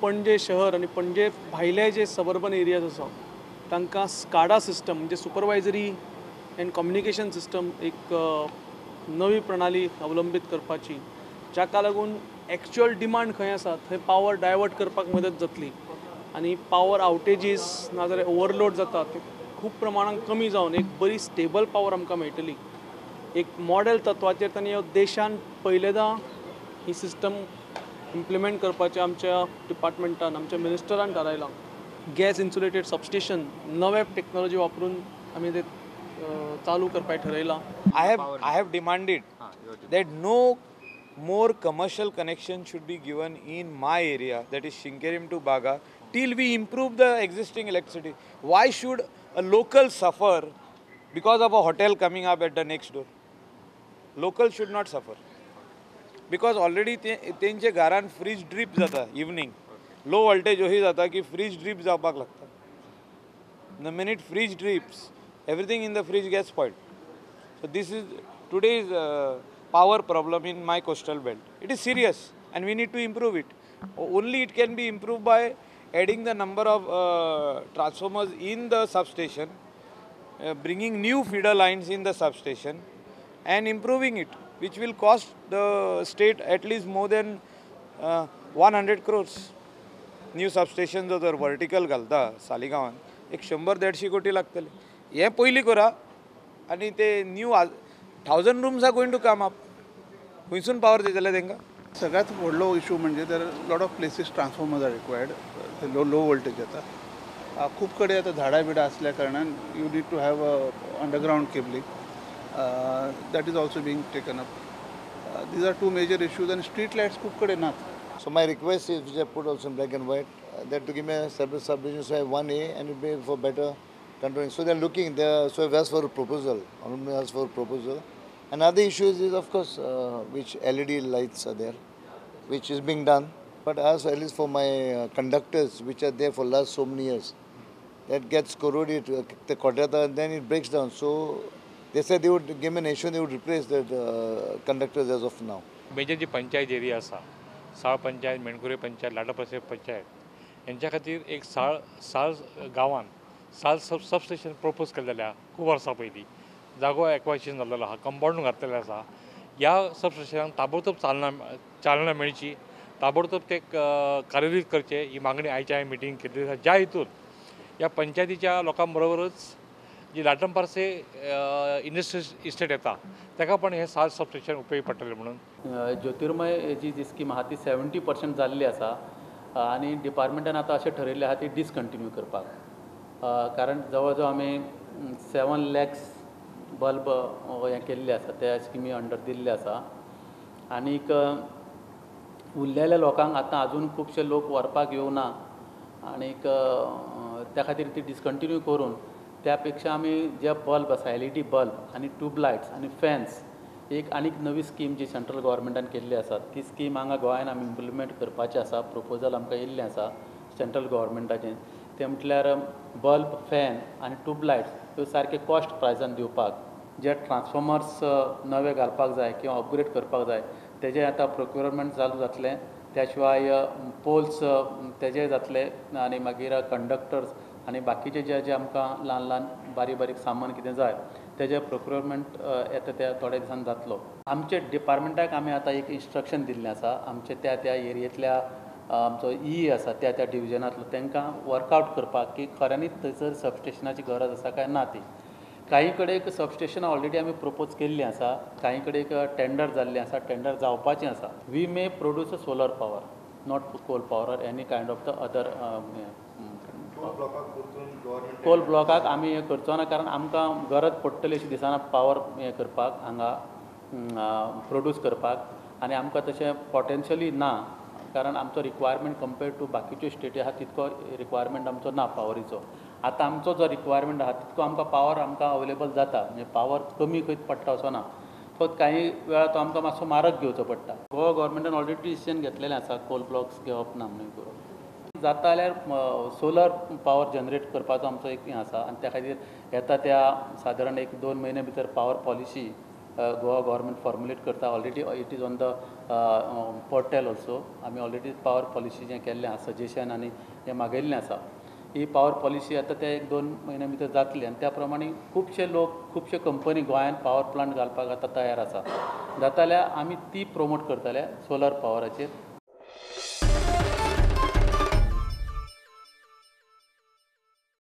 पणजे शहर आनी पणजे भायले जे सबर्बन एरियाज आसा तांकां स्काडा सिस्टम म्हणजे सुपरवायजरी एंड कम्युनिकेशन सिस्टम एक नवी प्रणाली अवलंबीत करपाची, जाका लागून एक्चुअल डिमांड खंय आसा थंय पावर डायवर्ट करपाक मदत जातली आनी पावर आवटेजीस नाजाल्यार ओवरलोड जाता ते खूब प्रमाणान कमी जावन एक बरी स्टेबल पावर आमकां मेळटली. एक मॉडेल तत्वाचेर तांणी देशान पयलेदां ही सिस्टम इम्प्लिमेंट करपाचें आमच्या डिपार्टमेंटान, आमच्या मिनिस्टरान थारायलां. गॅस इन्सुलेटेड सबस्टेशन नवे टॅक्नोलॉजी वापरून आमी ते चालू करपाक ठरयलां. I have demanded that no more commercial connection should be given in my area, that is Shinkerim to Baga, till we improve the existing electricity. Why should a local suffer because of a hotel coming up at the next door? Local should not suffer because already तेंचे घरान fridge drip जाता evening, low voltage अशी जाता की fridge drip जावपाक लागता. The minute fridge drips, everything in the fridge gets spoiled. So this is today's power problem in my coastal belt. It is serious and we need to improve it. Only it can be improved by adding the number of transformers in the substation, bringing new feeder lines in the substation and improving it, which will cost the state at least more than 100 crores. New substations जर vertical घालता सालिगांवान एक 100-150 कोटी लागतले. हें पयलीं करा आनी ते new 1000 rooms are going to come up. खंयसून पावर दितले तांकां? सगळ्यात व्हडलो इशू म्हणजे there lot of places transformers are required. Low low voltage जाता खूब कडेन. आतां झाडां बिडां आसल्या कारणान you need to have a underground cabling, that is also being taken up. These are two major issues आनी स्ट्रीट लायट्स खूब कडेन नात. So my request is, which I put also in black and white, that to give me a separate subdivision, so I have 1A and it be for better controlling. So they are looking, so I've asked for a proposal, honorable asked for a proposal. Another issue is of course, which LED lights are there, which is being done. But as at least for my conductors, which are there for last so many years, that gets corroded, the quadrata, and then it breaks down. So they said they would give me an issue, they would replace the conductors as of now. Major ji panchayat area आसा, साळ पंचायत, मेणकुरे पंचायत, लाटापासे पंचायत, हेंच्या खातीर एक साळ साळ गांवान साळ substation propose केल्लें आहा खूब वर्सां पयलीं. जागो एक्वायशन जाल्लो आहा, कंपावंड घातलेलें आसा. ह्या सबस्टेशनाक ताबडतोब चालना मेळची, ताबडतोब ते कार्यरीत करचे ही मागणी आयच्या हांवें मिटींग केल्ली आसा. ज्या हितून ह्या पंचायतीच्या लोकां बरोबरच जी लाटमपार्से इंडस्ट्रीज इस्टेट येता ताका पण हें साळ सबस्टेशन उपयोगी पडटलें म्हणून. ज्योतिर्मय जी स्कीम आहा ती 70% जाल्ली आसा आनी डिपार्टमेंटान आतां अशें ठरयल्लें आहा ती डिसकंटिन्यू करपाक, कारण जवळ जवळ आमी 7 lakhs bulb हें केल्ले आसा त्या स्किमी अंडर दिल्ले आसा. आनीक उरलेल्या लोकांक आतां आजून खुबशे लोक व्हरपाक येवना आनीक त्या खातीर ती डिसकंटिन्यू करून त्या पेक्षा आमी जे बल्ब आसा LED bulb आनी ट्यूबलायट्स आनी फॅन्स एक आनीक नवी स्कीम जी सेंट्रल गव्हर्मेंटान केल्ली आसा ती स्कीम हांगा गोंयान आमी इम्प्लिमेंट करपाची आसा. प्रपोजल आमकां येयल्लें आसा सेंट्रल गव्हर्मेंटाचें, तें म्हटल्यार बल्ब, फॅन आनी ट्यूबलायट्स ह्यो सारके कॉस्ट प्रायसान दिवपाक, जे ट्रान्सफॉर्मर्स नवे घालपाक जाय किंवा अपग्रेड करपाक जाय तेजें आतां प्रोक्युरमेंट चालू जातलें. त्या शिवाय पोल्स तेजे जातले आनी मागीर कंडक्टर्स आनी बाकीचे जे जे आमकां ल्हान ल्हान बारीक बारीक सामान कितें जाय तेजें प्रोक्युरमेंट येता त्या थोड्या दिसान जातलो. आमचे डिपार्टमेंटाक आमी आतां एक इन्स्ट्रक्शन दिल्लें आसा, आमचे त्या त्या एरियेंतल्या आमचो ई आसा त्या त्या डिविजनांतलो तांकां वर्कआवट करपाक की खऱ्यांनीच थंयसर सबस्टेशनाची गरज आसा काय ना ती. काही कडेन सबस्टेशन ऑलरेडी आमी प्रपोज केल्लीं आसा, काही कडेन टेंडर जाल्लें आसा, टेंडर जावपाचें आसा. We may produce a solar power, not coal power or any kind of the other. Coal ब्लॉकाक आमी हें करचो ना, कारण आमकां गरज पडटली अशी दिसना पावर हें करपाक, हांगा प्रोड्यूस करपाक, आनी आमकां तशें पोटेन्शियली ना, कारण आमचो रिक्वायरमेंट कंपेर्ड टू बाकीच्यो स्टेटी आहा तितको रिक्वायरमेंट आमचो ना पावरीचो. आतां आमचो जो रिक्वायरमेंट आहा तितको आमकां पावर आमकां अवेलेबल जाता, म्हणजे पावर कमी खंयच पडटा असो ना, फक्त कांय वेळार तो आमकां मातसो म्हारग घेवचो पडटा. गोवा गव्हर्मेंटान ऑलरेडी डिसिजन घेतलेलें आसा कोल ब्लॉक्स घेवप ना म्हणून करून. जाता जाल्यार सोलर पावर जनरेट करपाचो आमचो एक हें आसा आनी त्या खातीर येता त्या सादारण 1-2 म्हयने भितर power policy Goa government formulate करता. Already it is on the portal also. आमी ऑलरेडी पावर पॉलिसी जें केल्लें आसा, सजेशन आनी हें मागयल्लें आसा. ही पावर पॉलिसी आतां ते 1-2 म्हयन्या भितर जातली आनी त्या प्रमाणे खुबशे लोक, खुबशे कंपनी गोंयांत पावर प्लांट घालपाक आतां तयार आसा. जाता जाल्यार आमी ती प्रोमोट करतले सोलर पावराचेर.